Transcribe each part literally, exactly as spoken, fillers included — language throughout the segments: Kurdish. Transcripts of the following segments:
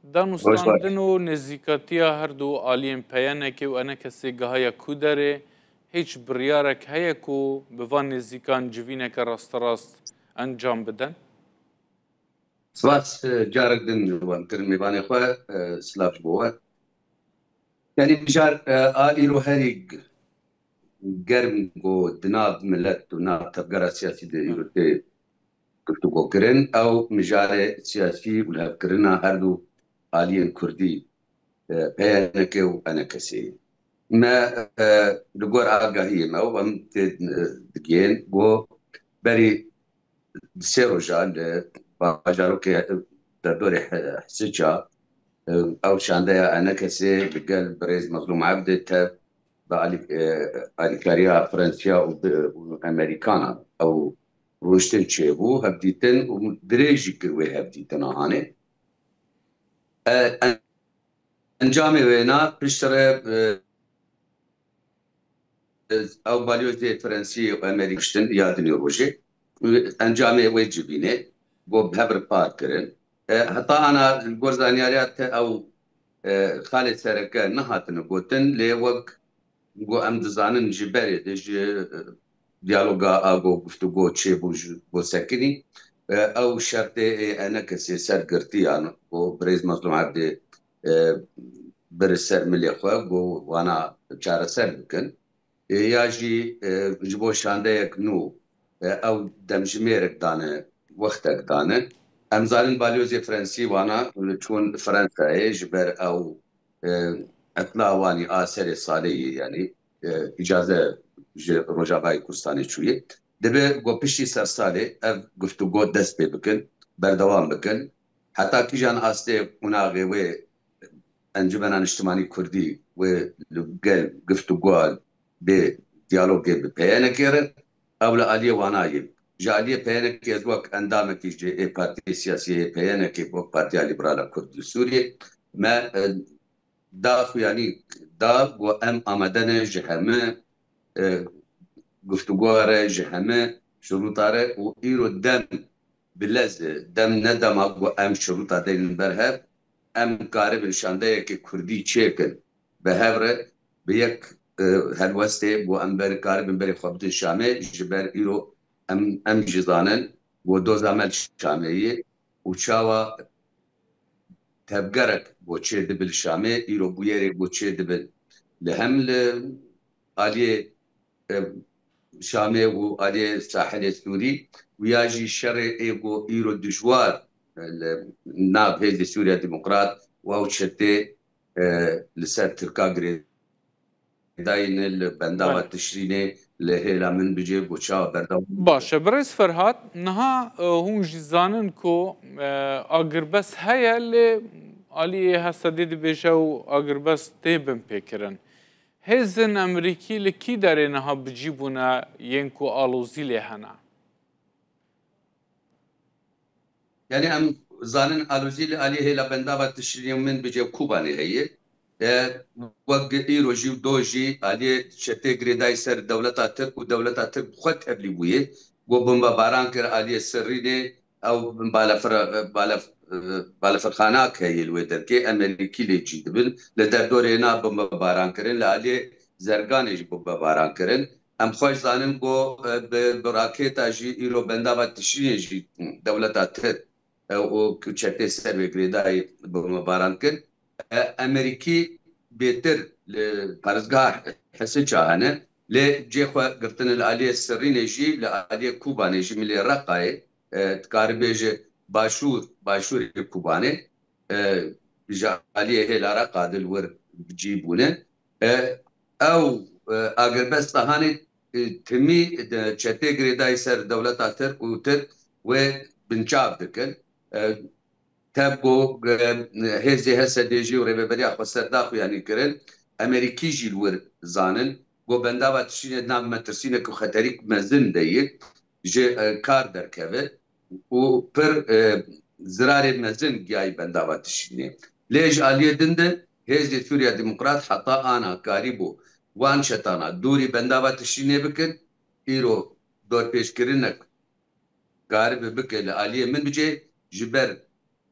Danûstandin û nêzîkatiya her du aliyên P Y N K û E N K S gihaye ku derê? Hêç biryarek heye ku bi van nêzîkan civîneke rasterast encam bidin? Spas, e, carek din ji wan kirin mêvanê xwe, e, silav ji bo we. Yanî mijar, e, a îro herî g-, germ ku di nav milet û nav tevgera siyasî de îro tê guftûgo kirin, ew mijarê siyasî û lihevkirina her du aliyên kurdî, e, P Y N K û E N K S'ê. Me, e, li gor agahiyê me û em tê, e, digihên ku berî sê roja li bajarokê derdorê He-, Hisiça, e, ew şandeya E N K S'ê li gel birêz Mezlûm Ebdê tev bi alî-, e, alîkariya Fransiya û bi, û Amerîkana ew rûniştin çêbû, hevdîtin û dirêj jî kir wê hevdîtina hanê. E, en-, encamê wêna piştre, e, ew balyozê Fransî û Amerîkî rûniştin ya dinê rojê. Encamê wê civînê got bi hev re par kirin. E, heta ana li gor zanyariya te ew, e, xalê sereke nehatine gotin, lê wek ku em dizanin ji berê de ji, e, diyaloga a ku guftûgo çêbû ji bo sekinî, e, ew şertê ê E N K S'ê ser girtiyan ku birêz Mezlûm Ebdê, e, bir ser milê xwe ku wana çareser bikin. E, ya jî, e, ji bo şandeyek nû, e, ew demjimêrek dane, wextek dane. Em zanin balyozê Fransî wana çûn Fransayê ji ber ew, e, etla wanî a serê salê yê, yanî, e, îcaze ji Rojavayê Kurdistanê çûye. Dibe ku piştî sersalê ev guftûgo dest pê bikin, berdewam bikin. Heta kîjan astê qonaxê wê Encûmena Niştimanî Kurdî wê li gel guftûgoya bê diyalogê bi P Y N K re, ew li aliyê wana ye. Ji aliyê P Y N K ez wek endamekî ji ê partiyê siyasî yê P Y N K, wek Partiya Lîberala Kurd li Sûriyê, me, e, da xuyanî da ku em amade ne ji heme, e, guftûgoya re, ji heme şurûta re û îro dem bi lez e, dem ne dema ku em şurûta deynin ber hev, em karibin şandeyeke kurdî çêkin bi hev re, bi yek, e, helwestê ku em ber karibin berê xwe bidin Şamê, ji ber îro em, em jî zanin ku doza me li Şamê ye û çawa tevgerek ku çê dibe li Şamê, îro bûyerê ku çê dibin li hem li aliyê, e, Şamê û aliyê sahilê Sûrî û ya jî şerê ê ku îro dijwar, e, li nav hêzê Sûriya Demokrat û ew çetê, e, li ser Tirka girêdayî ne li bendava Belê. Tişrînê li hêla Minbicê ku çawa berdewam. Baş e, birêz Ferhat, niha, e, hûn jî zanin ku, e, agirbest heye, lê aliyê Hesedê dibêje û agirbest tê binpêkirin. Hêzên Amerîkî li kî derê niha bi cî bûne yên ku alozî lê hene? Yanî em zanin alozî li aliyê hêla bendava Tişrînê û Minbicê û Kobanê heye. E, wek îro jî û do jî aliyê çetê girêdayî ser dewleta Tirk û dewleta Tirk bi xwe tevlî bûye. Ku bombebaran kir aliyê Sirrînê, ew balefir-, balef-, balefirxanak heye li wê derkê, Amerîkî lê cî dibin. Li derdorê na bombebaran kirin, li aliyê Zerganê jî bombebaran kirin. Em xweş zanin ku, e, bi, bi raketa jî îro bendava Tişrînê jî dewleta Tirk, e, û çetê ser wê girêdayî bombebaran kir. E, Amerîkî bêtir li parêzgeha Hisiça hene, lê cê xwe girtine li aliyê Sirrînê jî, li aliyê Kobanê jî, milê Reqayê, e, dikare bêje başûr, başûrê Kobanê, e, ji aliyê hêla Reqa de li wir bi cî bûne. E, ew, e, agirbesta hanê, e, timî, e, çetê girêdayî ser dewleta Tirk û Tirk wê binçav dikin. E, tev ku, e, hêzê Hesedê jî û rêveberiya xweser daxuyanî kirin, Amerîkî jî li wir zanin, ku bendava Tişrînê di nav metirsînek û xeterîk mezin de ye, ji, e, kar derkeve û pir, e, zirarê mezin giyayî bendava Tişrînê. Lê ji aliyê din de hêzê Sûriya Demokrat heta ana karîbû wan çetana dûrî bendava Tişrînê bikin, îro dorpêçkirinek karibe bike li aliyê Minbicê, ji ber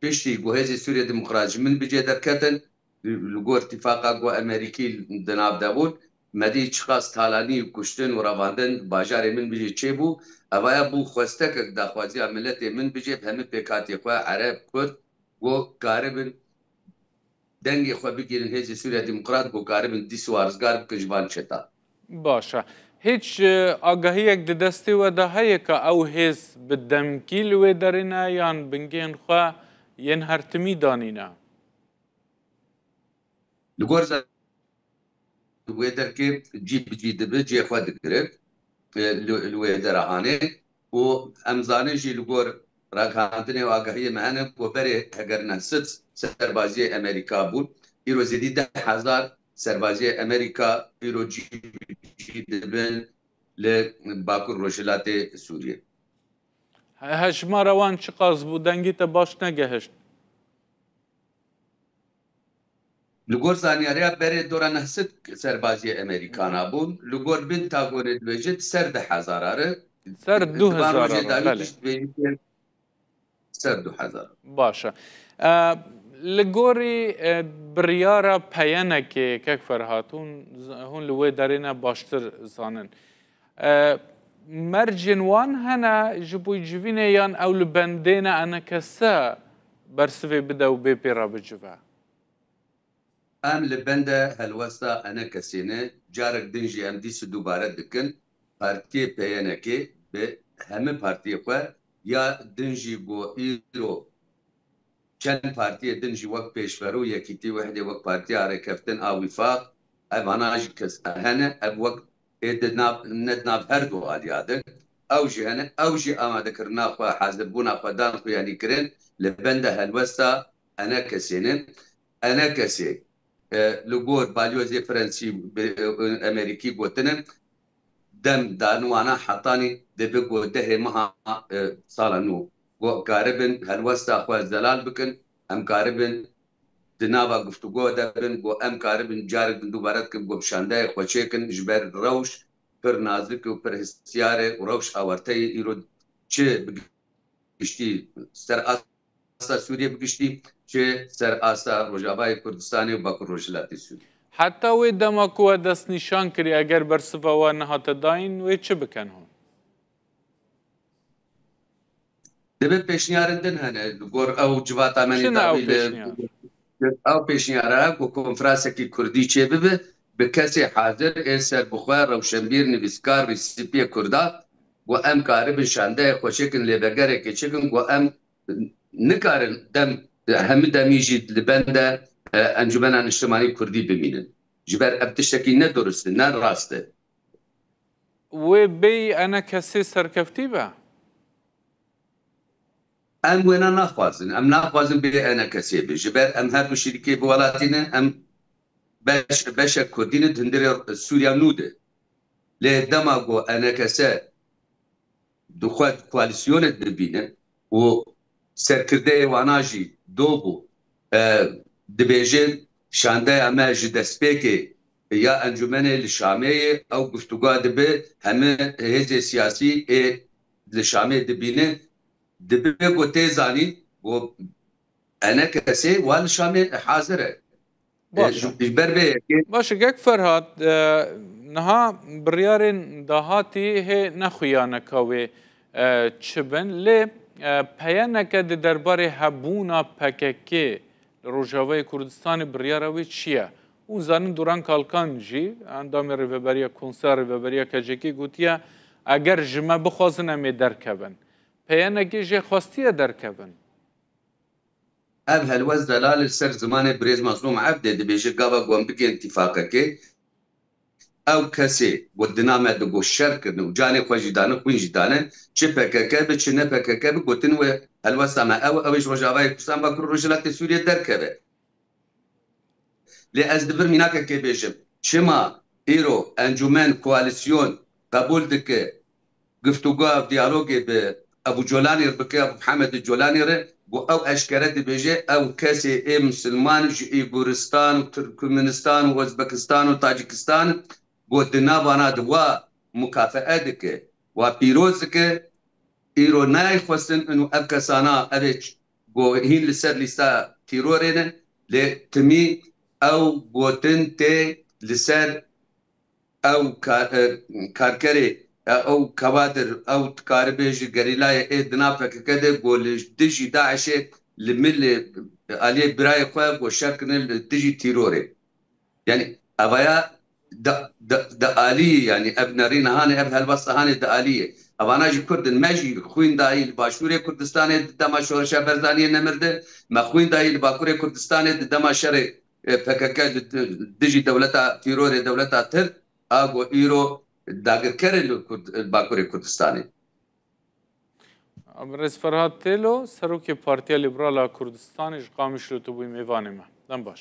piştî ku Hêzê Sûriye Demokrat ji Minbicê derketin, li gor tîfaqa ku Amerîkî di nav de bûn, me dî çiqas talanî û kuştin û revandin bajarê Minbicê çêbû. Evaya bû xwestekek daxwaziya miletê Minbicê bi hemî pêkhatiyê xwe, Ereb, Kurd, ku karibin dengê xwe bigihînin Hêzê Sûriya Demokrat, ku karibin dîs û rizgar bikin ji van çeta. Baş e. Hiç, e, agahiyek di destê we de heye ka ew hêz bi demkî li wê derê ne yan bingehên xwe yên hertimî danîne? Li gor ze-, wê derkê cî bi cî dibe, cihê xwe digire, e, li, li wê dera hanê. Û em zanin jî li gor ragihandinê û agahiyê me hene ku berê heger neh sed serbaziyê Amerîka bûn, îro zêdî deh hezar serbaziyê Amerîka îro cî bi cî dibin li Bakur Rojhilatê Sûriyê. He-, hejmara wan çiqas bû? Dengî te baş negehişt. Li gor zanyariya berê dora neh sed serbaziyê Amerîkana bûn. Li gor Pentagonê dibêjin ser deh hezara re. Ser Di van du hezara rojê re, dawî belê. Jî dibêjin ser du hezar. Baş e. E, li gorî, e, biryara peyenekê, kek Ferhat, hûn, hûn li wê derê ne baştir zanin. E, mercên wan hene ji bo civînê yan ew li bendê ne enekese bersivê bide û bê pê re bicive? Em li bende helwesta enekesê ne, carek din jî em dîs dubare dikin, partiyê P Y N K bi hemî partiyê xwe ya din jî ku îro çend partiyê din jî wek Pêşverû, Yekîtî, Wehdê, wek Partiya Rêkeftin a Wîfaq, ev ana jî kes hene, ev wek ê di nav, ne di nav her du aliya din. Ew jî hene, ew jî amadekirina xwe, hazirbûna xwe dan xuyanîkirin li bende helwesta enekesê ne. Enekesê, e, li gor balyozê Frensî, bi, e, Amerîkî gotine, dem dan wana hetanî dibe ku dehê meha, e, sala nû, ku karibin helwesta xwe zelal bikin, em karibin di nava guftûgo de bin, ku em karibin carek din dubare dikin, ku bi şandeyê xwe çêkin, ji ber rewş pir nazik û pir hestiyar e û rewş awarte ye îro çi bi giştî ser asta Sûriyê bi giştî, çi ser asta Rojavayê Kurdistanê û Bakur Rojhilatê Sûriyê. Heta wê dema ku we destnîşan kirî, eger bersiva we nehate dayîn, wê çi bikin hûn? Dibe pêşniyarên din hene, li gor ew civata me Çi ne ew dawî li pêşniyar? Ew pêşniyara ku konferasekî kurdî çêbibe, bi kesê hazir ê serbixwe, rewşenbîr, nivîskar, rêsîpiyê kurda, ku em karibin şandeyê xwe çêkin, lêvegerekê çêkin, ku em nikarin dem, hemî demî jî li bende, e, Encûmena Niştimanî Kurdî bimînin. Ji ber ev tiştekî ne durist e, ne rast e. Wê bêyî enekesê serkeftî be? Em wêna naxwazin. Em naxwazin bê enekesê be. Ji ber em her du şirîkê bi welatî ne, em beş, beşek Kurdî ne di hundirê Sûriya nû de. Lê dema ku enekese dixwe koalîsyonê dibîne û serkirdeyê wana jî do bû, e, dibêje şandeya me ji destpêkê ya encûmenê li Şamê ye, ew guftûga dibe hemî hêzê siyasî ê li Şamê dibîne, dibe ku tê zanîn ku enekesê wa li Şamê hazir e. Baş e. Ji, ji ber vê yekê. Baş e, kek Ferhat, e, niha biryarên dahatî hê ne xuyaneka wê, e, çi bin. Lê, e, peyeneke di derbarê hebûna P K K li Rojavayê Kurdistanê biryara wê çi ye? Hûn zanin Duran Kalkan jî, endamê Rêveberiya Konseya Rêveberiya K C K gotiye, eger ji me bixwazin em ê derkevin. Peyenekê jê xwestiye derkevin. Ev helwest zelal li ser zimanê birêz Mazlûm Ebdê dibêje, gava ku em bigên tîfaqekê, ew kesê ku di nav me de ku şer kirine û canê xwe jî dane, xwîn jî dane, çi P K K be, çi ne P K K be, gotin wê helwesta me ew, ew ê ji Rojavayê Kurdistan, Bakur Rojhilatê Sûriyê derkeve. Lê ez di vir mînakekê bêjim. Çima îro encûmen, koalîsyon qebûl dike guftûga û diyalogê bi Ebû Colanî re bike, Ebû Mihemedê Colanî re, ku ew eşkere dibêje, ew kesê ê misilman ji Îguristan û Tirkmenistan û Ozbekistan û Tacikistan, ku di navana de wa mukafee dike, wa pîroz dike, îro nayê xwestin û ev kesana, ev ê ç-, ku hîn li ser lîsta tîrorê ne, lê timî ew gotin tê li ser ew ka-, e, karkerê, e, ew kawadir, ew dikaribê ji gerîlayê ê di nav P K K de ku li dijî DAIŞê li milê aliyê birayê xwe ku şer kirine li dijî tîrorê. Yani evaya di, di, di aliyê, yani ev nerîna hanê, ev helwesta hanê di aliyê. Evana jî Kurd in, me jî xwîn dayî li Başûrê Kurdistanê di dema Şoreşa Barzaniyê nemir de, me xwîn dayî li Bakurê Kurdistanê di dema şerê, e, P K K li di-, dijî dewleta tîrorê, dewleta Tirk, a ku îro dagirker e li Kurd-, li Bakurê Kurdistanê. Birêz Ferhat Têlo, Serokê Partiya Lîberal a Kurdistanê ji Qamişlo tu bûyî mêvanê me. Dem baş.